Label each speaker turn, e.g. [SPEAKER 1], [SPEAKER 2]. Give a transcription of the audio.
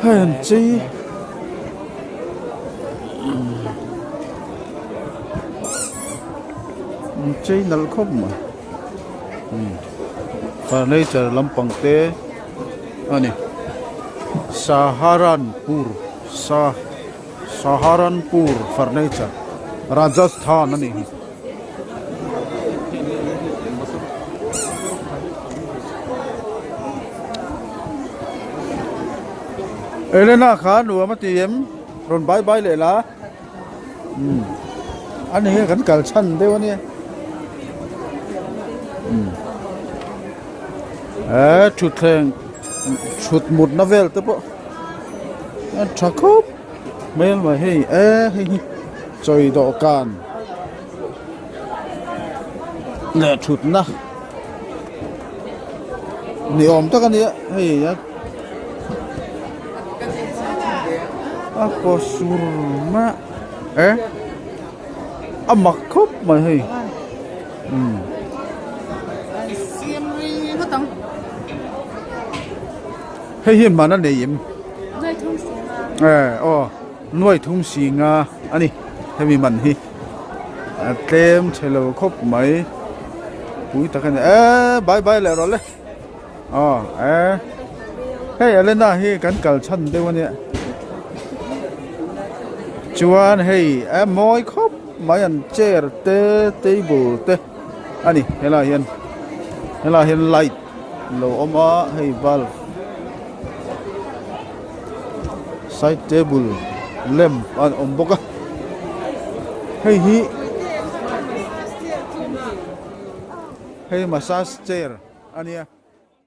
[SPEAKER 1] Hei an chei an chei nalh khawp mai furniture lampang te a ni Saharanpur sa Saharanpur furniture Rajasthan a nih hi. Elena kha nuam a ti em rawn bye bye leh la umm ani hi kan kal chhan deuh ania umm eh thutthleng thut mutna vel te pawh a tha khawp hmel mai hei eh hei hi chawi dawhkan leh thutna ni awm tak a nia hei a a kaw sur mai a eh a mak khawp mai hei umm. Hei hi hman a nei em? Eh aw nuai thum singa a ni hemi man hi a tlem chhe lo khawp mai pui tak a ni eh bye bye leh rawh le aw eh hei Elena hi kan kal chhan deuh a nia chuan hei a mawi khawp mai an chair te table te a ni helaiah hian helaiah hian light. Lo awm a hei bulb side table lamp a awm bawk a hei hi hei massage chair a nia.